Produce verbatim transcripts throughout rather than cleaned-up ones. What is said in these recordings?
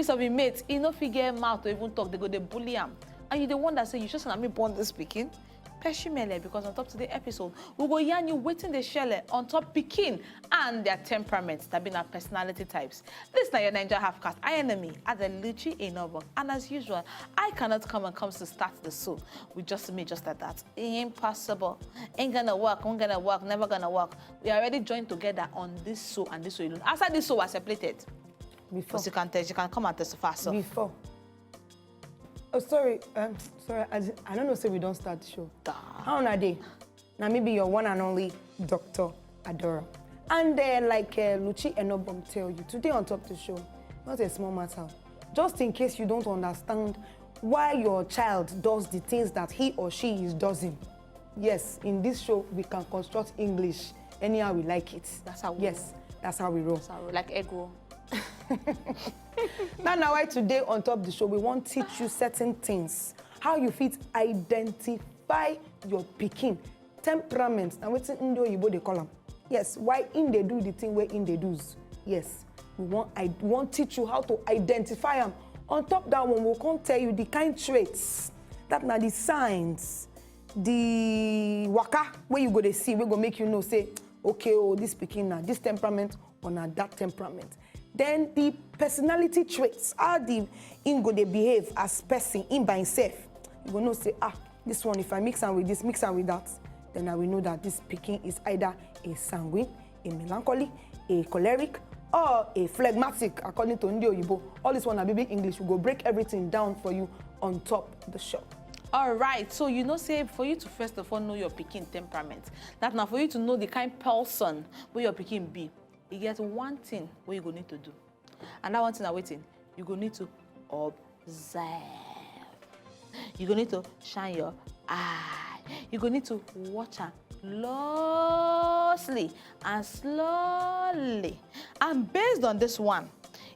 midst of im mates, e no fit get mouth to even talk, they go dey bully am. And you dey wonder say, you sure say na me born this pikin? Peshimele, because on top today episode, we go yarn you wetin dey shele on top pikin and their temperaments, that be na personality types. This na your Naija Halfcast. I am Adeluchi Enobong, and as usual, I cannot come and comes to start the show with just me, just like that. Impossible. Ain't gonna work, won't gonna work, never gonna work. We are already joined together on this show and this show alone. After this show, we're separated. Before. Because you can tell, you can come and testify. So. Before. Oh, sorry. Um, sorry. I, I don't know. Say we don't start the show. How una dey? Now maybe your one and only Doctor Adora. And uh, like uh, Luchi Enobom tell you, today on top the show, not a small matter. Just in case you don't understand why your child does the things that he or she is doing. Yes, in this show, we can construct English anyhow we like it. That's how we Yes, roll. That's how we roll. That's how we roll. Like egg roll. Now, now, why today on top the show, we want teach you certain things. How you fit identify your pikin temperament. Now, wetin Ndi Oyibo dey call am. Yes, why im dey do the thing wey im dey do. Yes, we want I want teach you how to identify am. On top that one, we come tell you the kind traits that na the signs, the waka wey you go dey see, wey go make you know say, okay, oh, this pikin na this temperament or na that temperament. Then the personality traits, how the im go dey behave as person, im by himself. You go know say, ah, this one, if I mix am with this, mix am with that, then I will know that this pikin is either a sanguine, a melancholy, a choleric, or a phlegmatic, according to Ndi Oyibo. All this one na big English. We go break everything down for you on top the show. All right, so you know say for you to first of all know your pikin temperament, that na for you to know the kind person wey your pikin be, e get one thing wey you go need to do. And that one thing na wetin? You go need to observe. You go need to shine your eye. You go need to watch am closely and slowly. And based on this one,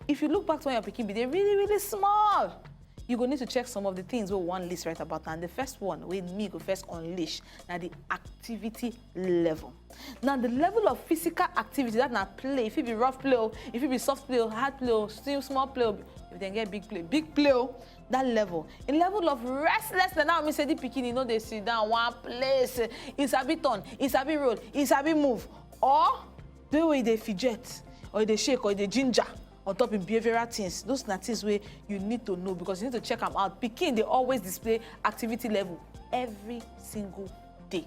if you look back to when your pikin be dey really, really small, you go need to check some of the things we wan list right about. And the first one wey me go first unleash na the activity level. Now, the level of physical activity, that na play, if it be rough play, oh, if it be soft play, oh, hard play, oh, still small play, oh, if they get big play, big play, oh, that level. In level of restlessness, now me say the pikin, you know, they sit down one place, it's a bit on, it's a bit roll, it's a bit move. Or the way they fidget, or they shake, or they ginger on top in behavioral things. Those na things wey you need to know, because you need to check am out. Pikin dey always display activity level every single day.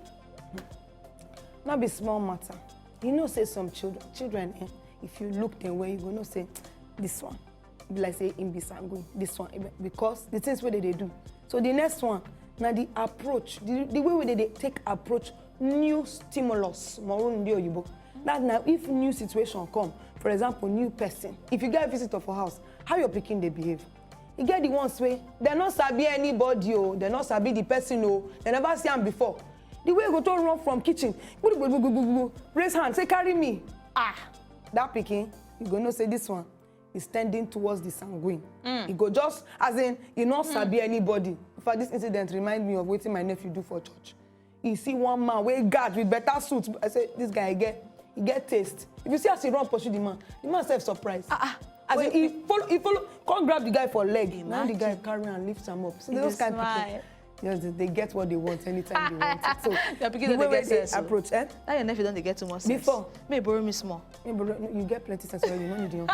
No be small matter. You know say some children, children, eh, if you look them well, you go know say this one be like say im be sanguine, this one, eh, because the things wey they dey do. So the next one na the approach, the, the way wey they dey take approach new stimulus, Morun Ndi Oyibo. That na if new situation come, for example, new person. If you get visitor for house, how your pikin dey behave? You get the ones wey they no sabi anybody, oh, they no sabi the person, oh, they never see am before. The way you go to run from kitchen, gburu, gburu, gburu, gburu, gburu, raise hand, say, "Carry me." Ah, that pikin, you go know say this one is tending towards the sanguine. Mm. He go just, as in, you no sabi anybody. In fact, this incident remind me of wetin my nephew do for church. He see one man wey guard with better suit. I say, "This guy get, he get taste." If you see as he run pursue the man, the man sef surprise. Ah, ah. As in, he follow, he follow, come grab the guy for leg. Now the guy carry and lift am up. So those kind of people, yes, they, they get what they want anytime they want it. So your pikin the way they get sense, oh. Approach, eh? Now your nephew don dey get too much sense. Before. May borrow me small. May borrow, you get plenty sense already. You no need you.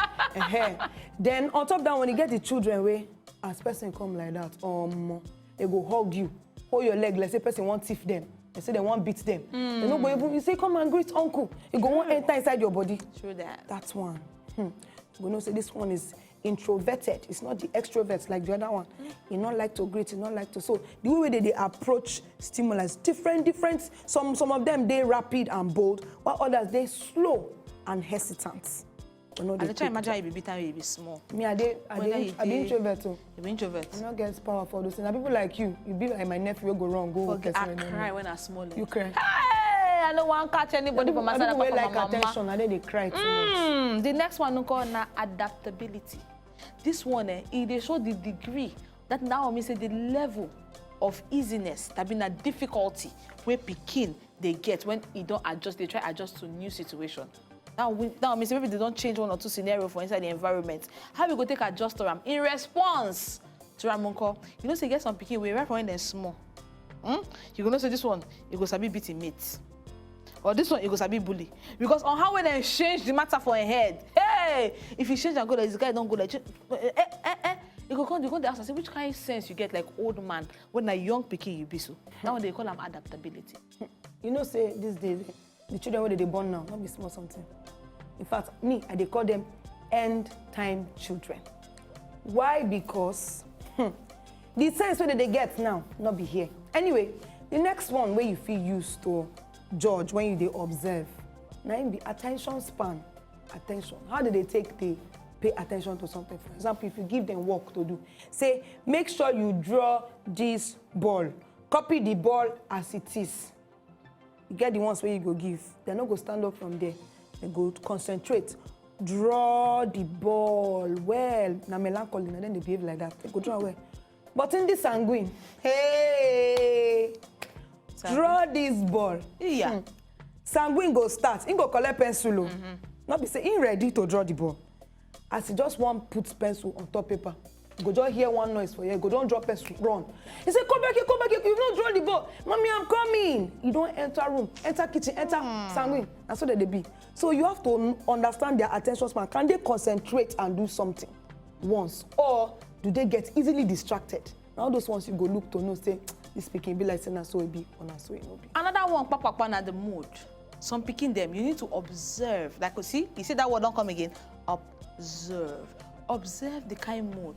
Then on top that one, you get the children wey, as person come like that, um, they go hug you, hold your leg like say person wan thief them. They say they wan beat them. They no go even, you say, "Come and greet uncle." You go wan enter inside your body. True that. That one. Hmm. You go know say this one is introverted. It's not the extrovert like the other one. He not like to greet, he not like to. So the way they, they approach stimulus, different, different. Some, some of them, they rapid and bold, while others, they slow and hesitant. I no I dey dey try take imagine how that. you be be time wey you be small. Me, I dey, I Whether dey, you I be dey- introvert o. You be introvert. I no get power for those things. Na people like you, you be like my nephew wey go run go Forget, person I wey no know. Cry when I small. You cry. Hey, I no wan catch anybody for my Na side people wey apart like from my mama. Attention, na dem dey cry too much. Mm, the next one nko na adaptability. This one, eh, e dey show the degree that now mean say the level of easiness, that be na difficulty wey pikin dey get when e don adjust, dey try adjust to new situation. That one, that one mean say maybe they don change one or two scenario for inside the environment. How we go take adjust to am in response to am nko? You know say e get some pikin wey right from when dem small, hmm? You go know say this one, e go sabi beat im mate. Or this one, e go sabi bully. Because on how when dem change the matter for im head, hey, if you change and go like this, guy don go like, eh, eh, eh, eh, e go come, you go dey ask am say, which kind sense you get like old man when na young pikin you be so? That one they call am adaptability. You know say these days, the children wey dey dey born now, no be small something. In fact, me, I dey call them end time children. Why? Because hmm, the sense wey dem dey get now, no be here. Anyway, the next one wey you fit use to judge when you dey observe, na im be attention span. Attention. How dem dey take dey pay attention to something? For example, if you give them work to do, say, make sure you draw this ball, copy the ball as it is. You get the ones wey you go give, dem no go stand up from there. Dem go concentrate, draw the ball well. Na melancholy, na dem dey behave like that. Dem go draw well. But in this sanguine, hey, draw this ball. Yeah. Sanguine go start. He go collect pencil o. No be say he ready to draw the ball. As he just wan put pencil on top paper, you go just hear one noise for here. You go don drop pencil, run. He say, come back here, come back here. You no draw the ball. Mommy, I'm coming. You don enter room, enter kitchen, enter sanguine. Na so dem dey be. So you have to un- understand their attention span. Can they concentrate and do something once, or do they get easily distracted? Na all those ones you go look to know say this pikin be like say na so e be or na so e no be. Another one, papapa, na the mood. Some pikin dem, you need to observe. Like, you see, you see that word don come again. Observe. Observe the kind mood.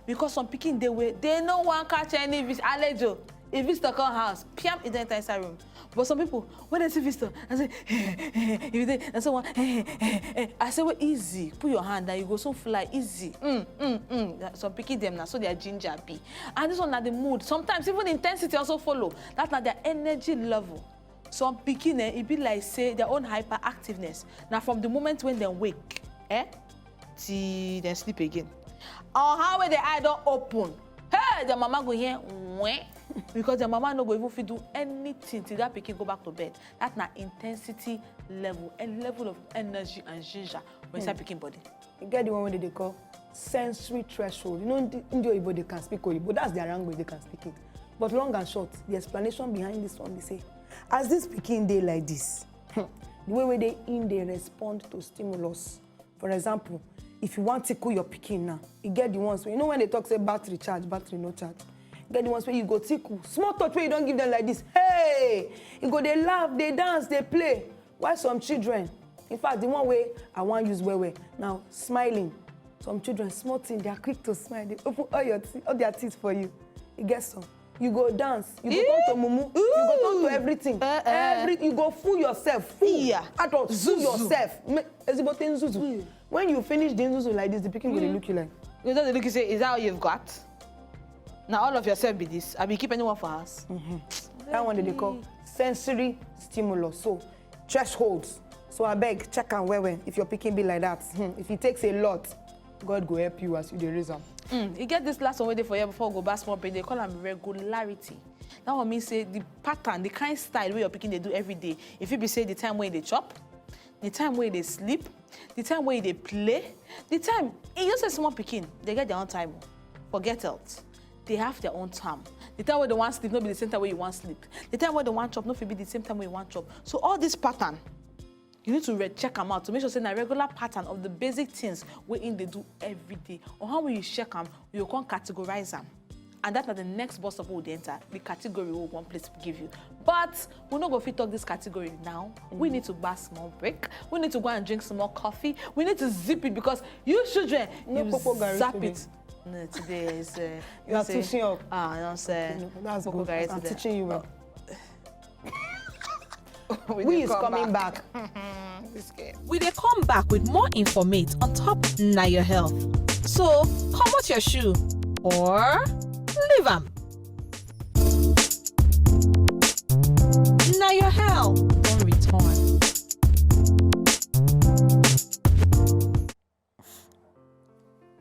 Because some pikin dey wey dem no wan catch any vis- alejo. If visitor come house, piam, e don enter inside room. But some people, when dem see visitor, I say, if you dey, and someone, I say, well, easy. Put your hand and you go soon fly easy. Mm, mm, mm. Some pikin dem na so their ginger be. And this one na the mood. Sometimes even intensity also follow. That na their energy level. Some pikin, eh, e be like say their own hyperactiveness na from the moment when dem wake, eh, till dem sleep again. Or how when the eye don open, hey, their mama go hear, weh, because their mama no go even fit do anything till that pikin go back to bed. That na intensity level, a level of energy and ginger for inside pikin body. You get the one wey dem dey call sensory threshold. You know, in the, in the Oyibo, they can speak Oyibo. That's their language, they can speak it. But long and short, the explanation behind this one be say, as this pikin dey like this, hmm, the way wey dey in dey respond to stimulus. For example, if you wan tickle your pikin now, you get the ones wey, you know when dem talk say battery charge, battery no charge. You get the ones wey you go tickle, small touch wey you don give them like this, hey, e go dey laugh, dey dance, dey play. While some children, in fact, the one wey I wan use well well now, smiling. Some children, small thing, they are quick to smile. They open all your te- all their teeth for you. You get some. You go dance. You go turn to mumu. You go turn to everything. Eh, eh. Every you go fool yourself. Fool. Yeah. Adult, fool Zuzu. Yourself. Me- Ezigbote nzuzu. When you finish the nzuzu like this, the pikin go dey look you like. You just dey look, you say, is that all you've got? Now all of yourself be this. I be keep anyone for house. That one dem dey call sensory stimulus. So thresholds. So abeg, check am well well. If your pikin be like that, hmm, if it takes a lot, God go help you as you dey raise am. Mm, you get this last one wey dey for here before we go back small break. They call am regularity. That one mean say the pattern, the kind style wey your pikin dey do every day. If it be say the time wey e dey chop, the time wey e dey sleep, the time wey e dey play, the time, you know say small pikin, they get their own time o. Forget health. They have their own time. The time wey dem wan sleep no be the same time wey you wan sleep. The time wey dem wan chop no fit be the same time wey you wan chop. So all this pattern, you need to re- check am out to make sure say na regular pattern of the basic things wey im dey do every day. Or how when you check am, you go come categorize am. And that na the next bus stop wey we dey enter, the category wey we wan place give you. But we no go fit talk this category now. We need to buy small break. We need to go and drink small coffee. We need to zip it because you children, No you popo garri zap today. It. No, today is, uh, You are say- teaching up. Ah, no, sir. No, that's Popo good. garri I'm today. Teaching you well. Who is coming back? We dey come back with more informate on top Na Your Health. So, comot your shoe or leave am. Na Your Health don return.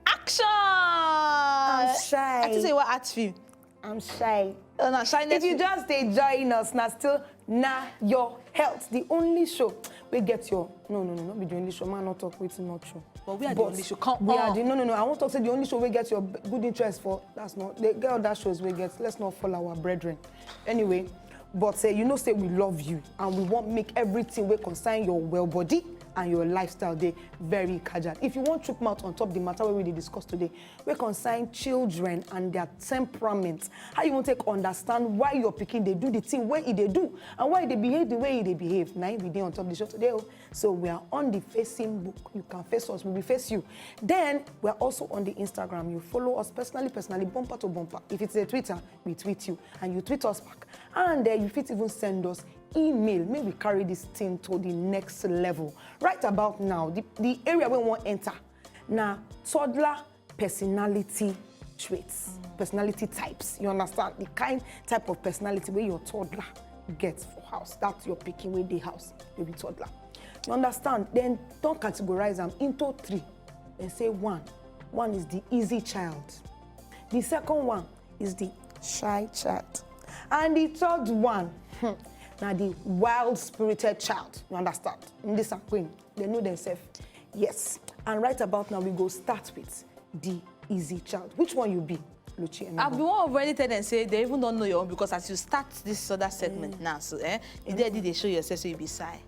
Action! I'm shy. I think say you wan act film. I'm shy. Oh, na shyness. If you just dey join us, na still Na Your Health, the only show wey get your, no, no, no, no be the only show. Man, not talk wetin not true. But we are the only show. Come on. We are the, no, no, no. I want to say the only show wey get your b- good interest for, that's not, they get other shows wey get, let's not fall our brethren. Anyway, but uh, you know say we love you and we wan make everything wey concern your well body and your lifestyle dey very casual. If you wan chook mouth on top the matter wey we dey discuss today, wey concern children and their temperament, how you wan take understand why your pikin dey do the thing wey e dey do and why e dey behave the way e dey behave, na im we dey on top the show today o. So we are on the Facebook. You can face us, we will face you. Then we are also on the Instagram. You follow us personally, personally, bumper to bumper. If it's a Twitter, we tweet you and you tweet us back. And uh, you fit even send us email. Make we carry this thing to the next level. Right about now, the, the area we wan enter na toddler personality traits, personality types. You understand? The kind type of personality wey your toddler get for house. That's your pikin wey dey house, wey be toddler. You understand? Then don categorize am into three. Dem say one, one is the easy child. The second one is the shy child. And the third one, hmm, na the wild spirited child. You understand? Ndị Sakwin, they know themselves. Yes. And right about now, we go start with the easy child. Which one you be, Luchi? I've been one already tell them say they even don't know your own, because as you start this other segment now, so eh, you dey dey show yourself say you be shy.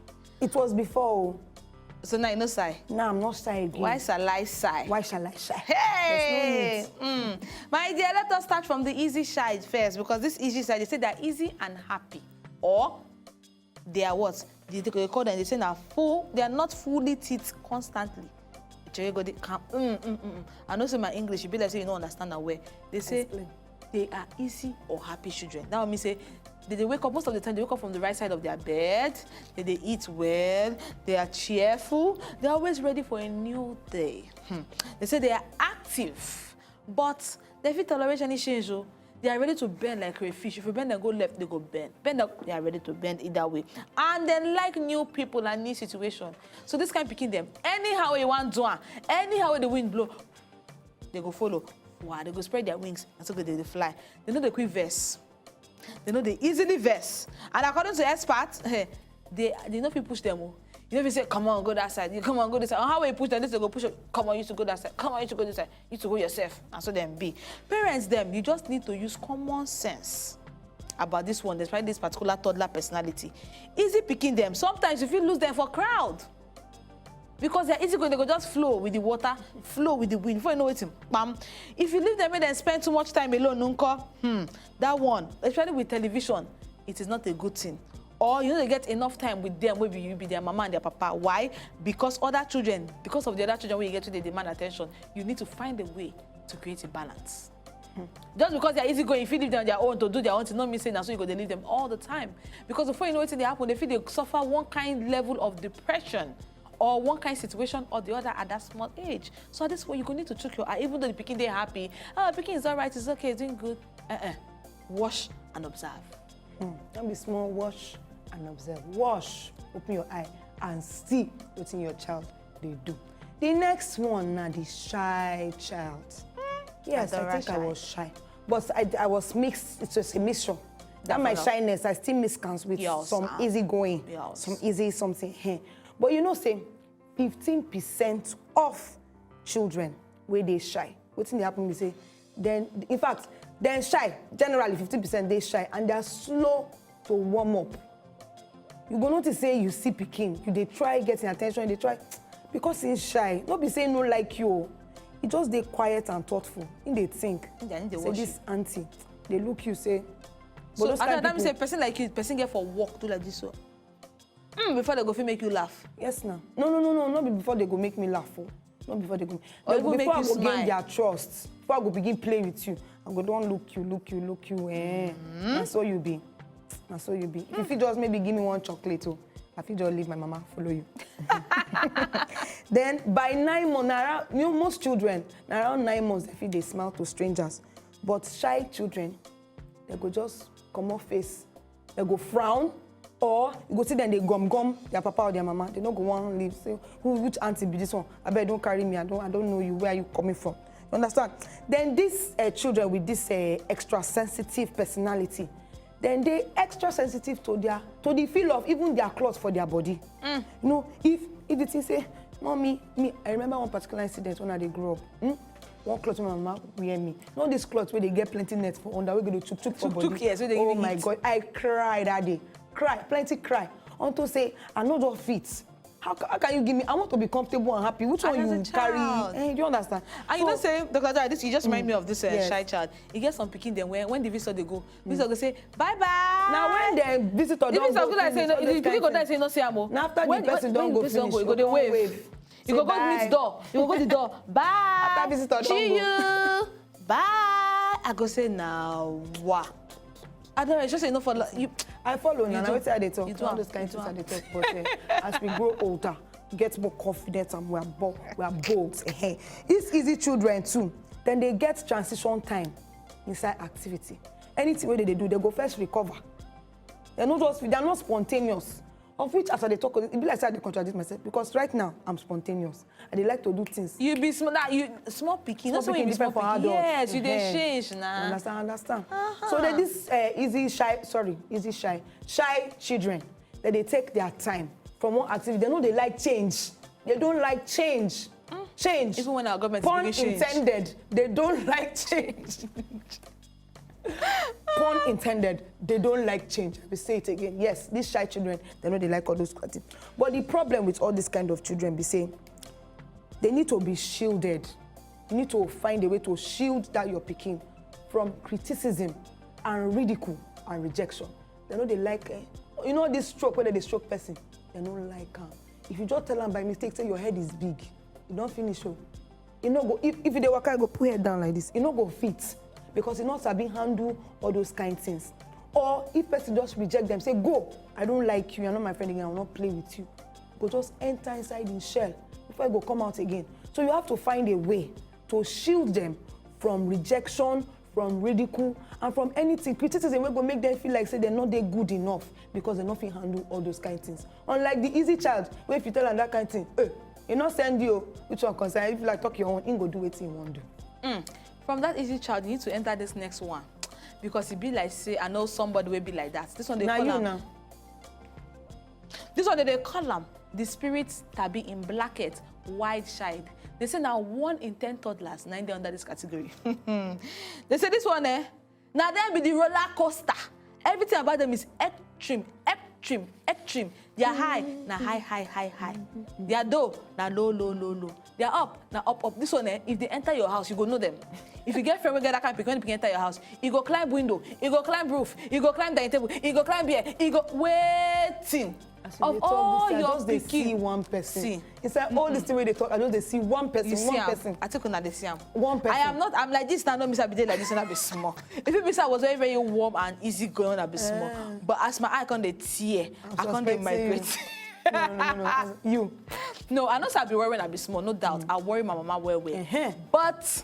It was before. So now you no shy. Now I'm not shy again. Why shall I shy? Why shall I shy? Hey! Mm. My dear, let us start from the easy side first, because this easy side, they say they're easy and happy. Or they are what? They, they call them, they say na full, they are not fully teeth constantly. Actually, go dey calm. Mm, mm, mm, mm. I know say my English, e be like say you no understand am well. They say Explain. They are easy or happy children. That one mean say they, they wake up, most of the time they wake up from the right side of their bed, they, they eat well, they are cheerful, they're always ready for a new day. Hmm. They say they are active, but they fit tolerate any change. Oh. They are ready to bend like crayfish. If you bend them go left, they go bend. Bend them, they are ready to bend either way. And they like new people and new situation. So this kind pikin them, anyhow you want do am, anyhow the wind blow, they go follow. Wow, they go spread their wings and so they dey fly. They no dey quick vex. They no dey easily vex. And according to experts, eh, they they no fit push them. Oh. You no fit say, "Come on, go that side. You come on, go this side." Or how you push them, this go push you. "Come on, you to go that side. Come on, you to go this side. You to go yourself." And so them be. Parents them, you just need to use common sense about this one, despite this particular toddler personality. Easy pikin them. Sometimes you feel lose them for crowd. Because they're easy going, they go just flow with the water, flow with the wind. Before you know it, bam. If you leave them and then spend too much time alone, nunko, hmm, that one, especially with television, it is not a good thing. Or you know they get enough time with them, maybe you be their mama and their papa. Why? Because other children, because of the other children where you get to they demand attention, you need to find a way to create a balance. Just because they're easy going, if you leave them on their own to do their own thing, not mean say na so you go they leave them all the time. Because before you know it, they happen, they feel they suffer one kind level of depression or one kind situation or the other at that small age. So at this point, you go need to check your eye, even though the pikin they happy. "Ah, pikin is all right, it's okay, it's doing good." Uh-uh. Watch and observe. Hmm. Don't be small, watch and observe. Watch, open your eye and see wetin your child dey do. The next one na the shy child. Yes, I Adora think I shy. was shy. But I, I was mixed. It was a mixture. That my Develop. Shyness, I still mix counts with Yes, some ah. easy going, Yes. some easy something. Hey. But you know, say fifteen percent of children where they shy. Wetin dey happen be say, then in fact, then shy, generally fifteen percent they shy and they are slow to warm up. You go notice say you see pikin, you dey try get im attention, you dey try, because he's shy. No be say no like you o. He just dey quiet and thoughtful. He dey think. He dey- he dey Say watch this auntie, they look you say. So those I kind don't tell me people- say person like you, person get for work do like this so. Mm, before they go fit make you laugh. Yes now. No, no, no, no, no. Not be before they go make me laugh. Oh. Not before they go. Or They- even make before I you go smile. Gain their trust. Before I go begin play with you, I go don't look you, look you, look you. Eh. Mm-hmm. And so you be. Na so you be. If you fit just maybe give me one chocolate, oh, I fit just leave my mama, follow you. Then by nine months, na around, you know, most children, na around nine months, they feel they smile to strangers. But shy children, they go just come off face, they go frown, or you go see them, they gum gum their papa or their mama. They no go want leave. Say, who, which auntie be this one? I bet don't carry me. I don't, I don't know you. Where are you coming from? You understand? Then these uh, children with this uh, extra sensitive personality, then they extra sensitive to their, to the feel of even their clothes for their body. You know, if if the thing say, "Mommy, me," I remember one particular incident when I dey grow up. Hmm? One cloth wey my mama wear me. You know this cloth where they get plenty net for under, we go to tuk tuk for body. Tuk tuk, yes, wey dey Oh give my heat. God, I cried that day. Cry, plenty cry. Unto say I no just fit. How, ca- how can you give me? I want to be comfortable and happy. Which one And as a you carry? Child. Eh, do you understand? And you So- know say, Doctor Jai, this, you just remind me of this uh, Yes. Shy child. You get some pikin dem when when the visitor dey go, visitor go say bye bye. Now when the visitor The don't visitor go go like say finish, no, all if those the pikin kind go things. die say no see am o. Now after the When- person when don the go visitor finish, go, you go you dey come wave. Wave. You Say go go bye. meet door. You go go the door. Bye. After visitor don See go. You. Bye. I go say now what? I don't know. It's just enough for you. I follow You now. do. Now wetin I dey talk? You do All am. those kind You things do I am. dey talk. But uh, as we grow older, get more confidence and we are bold. We are bold. Eh, these easy children too. Then they get transition time inside activity. Anything wey they dey do, they go first recover. They're not just, they're not spontaneous. Of which, as I dey talk, it be like say I dey contradict myself because right now I'm spontaneous. I dey like to do things. You be small. Nah, you small pikin. No Small say you pikin be small different from pikin. Adults. Yes, you dey Ehen. change You now. understand? Understand? Uh-huh. So they this uh, easy shy, sorry, easy shy, shy children. That they take their time from one activity. They know they like change. They don't like change. Change. Even when our government Pun is giving change. Intended. They don't like change. Pun intended. They don't like change. I will say it again. Yes, these shy children, they know they like all those kind things. But the problem with all this kind of children be say they need to be shielded. You need to find a way to shield that your pikin from criticism and ridicule and rejection. They know they like, eh, you know this stroke where they stroke person. They don't like am. If you just tell am by mistake say your head is big, you don't finish o. You know go if if you dey waka, you go put head down like this. You no go fit because you no sabi handle all those kind things. Or if person just reject them, say go, I don't like you, you're not my friend again, I will not play with you. Go just enter inside in shell before you go come out again. So you have to find a way to shield them from rejection, from ridicule, and from anything, criticism wey go make them feel like say dem no dey good enough because dem no fit handle all those kind things. Unlike the easy child, wey if you tell am that kind thing, eh, e no send you, which one concern? If you like talk your own, im go do wetin im wan do. Mm. From that easy child, you need to enter this next one because e be like say I know somebody wey be like that. This one dey Na call you am. Now. This one dey call am the spirit tabi in bracket wild child. They say na one in ten toddlers na im dey under this category. They say this one eh, na dem be the roller coaster. Everything about them is extreme, extreme, extreme. Their high na high, high, high, high. Their low na low, low, low, low. Their up na up, up. This one eh, if they enter your house, you go know them. If you get friend wey get that kind of pikin, when pikin enter your house, e go climb window, e go climb roof, e go climb dining table, e go climb here, e go waiting. As you Of dey talk all this, I your just dey see pikin, one person. see. Inside all this thing wey dey talk, I just dey see one person. You see One am. Person. I think una dey see am. One person. I am not. I'm like this now. No, Mister Bide like this. Una be small. If you be say I was very, very warm and easy going, una be small. Eh. But as my eye come dey tear, I'm I come dey suspecting migrate. No, no, no, no. You. No, I know say I be worry when I be small, no doubt. I worry my mama well, well. Uh-huh. But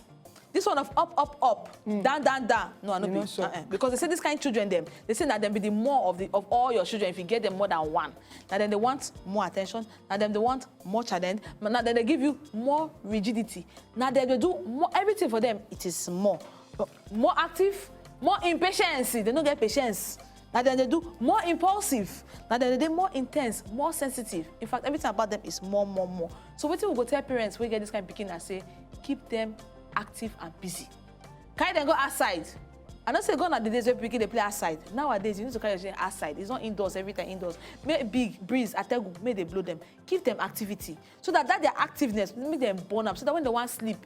this one of up, up, up, down, down, down. No, I no You be. No sure. Uh-uh. Because they say this kind of children, them, they say that them be the more of the of all your children. If you get them more than one, now then they want more attention. Now then they want more challenge. Now then they give you more rigidity. Now then they do more everything for them. It is more, more active, more impatience. They don't get patience. Now then they do more impulsive. Now then they do more intense, more sensitive. In fact, everything about them is more, more, more. So wetin we go tell parents wey get this kind of pikin na say keep them active and busy. Carry them go outside. I know say gone are the days wey pikin dey play outside. Nowadays, you need to carry your children outside. It's not indoors every time, indoors. Make big breeze, ategu, make they blow them. Give them activity so that that their activeness make them burn up. So that when they want sleep,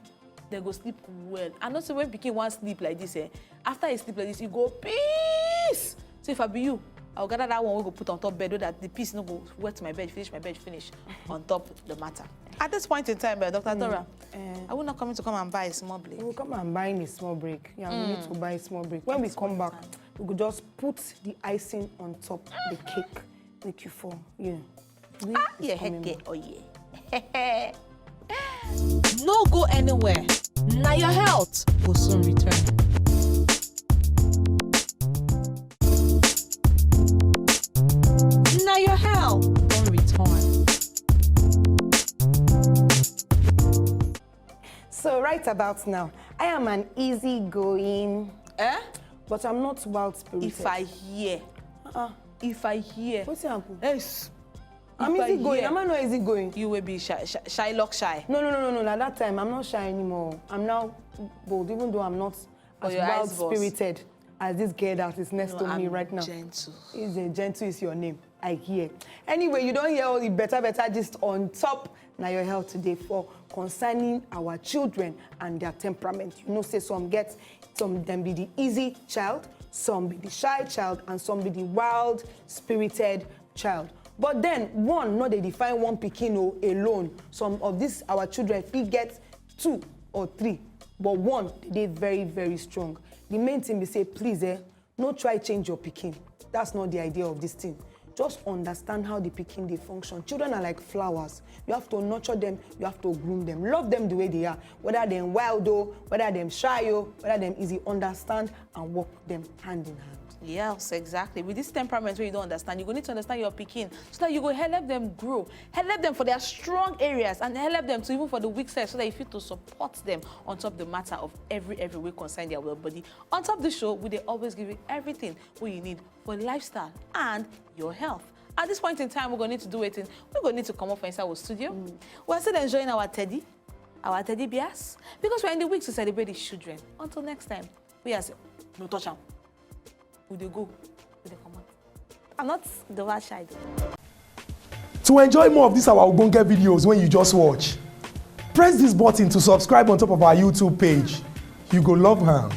they go sleep well. I know say when pikin want sleep like this, eh, after he sleep like this, he go peace. So if I be you, I'll gather that one we go put on top bed so that the piece no go wet my bed, finish my bed, finish on top the matter. At this point in time, uh, Doctor Dora, Eh. are we not coming to come and buy a small break? We'll come and buy a small break. Yeah, we need to buy a small break. When we come back, We go just put the icing on top the cake, make you fall, you know. We Ah, is yeah, coming head back. Oh, yeah. No go anywhere. Now your health will soon return. Now your health will return. So right about now, I am an easygoing, Eh? but I'm not wild spirited. If I hear, Uh-uh. if I hear, What's happen? Yes. I'm If I easygoing. hear- Am I not easygoing? You will be shy, shy, Shylock shy. No, no, no, no, no. At that time, I'm not shy anymore. I'm now bold, even though I'm not But as your wild eyes boss. Spirited as this girl that is next No, to me I'm right now. Gentle. Is a gentle is your name. I hear. Anyway, you don't hear all the better, better gist on top. Now your health today for concerning our children and their temperament. You know, say some get some them be the easy child, some be the shy child, and some be the wild spirited child. But then one, not they define one pikin o alone. Some of these our children fit get two or three, but one they dey very, very strong. The main thing be say, please, eh, no try change your pikin. That's not the idea of this thing. Just understand how the pikin dey function. Children are like flowers. You have to nurture them, you have to groom them. Love them the way they are. Whether them wild o, whether them shy o, whether them easy, understand and work with them hand in hand. Yes, exactly. With this temperament where you don't understand, you go need to understand your pikin so that you go help them grow, help them for their strong areas, and help them to even for the weak side so that you fit to support them on top the matter of every every way concern their well body. On top the show, we dey always give you everything what you need for lifestyle and your health. At this point in time, we're going to do it. In, we're going to come up for inside our studio. We're still enjoying our teddy, our teddy bears, because we're in the week to celebrate the children. Until next time, we are say, no touch am. We dey go, we dey come out. I'm not the wild shy though. To enjoy more of these our ogbonge videos when you just watch, press this button to subscribe on top of our YouTube page. You go love am.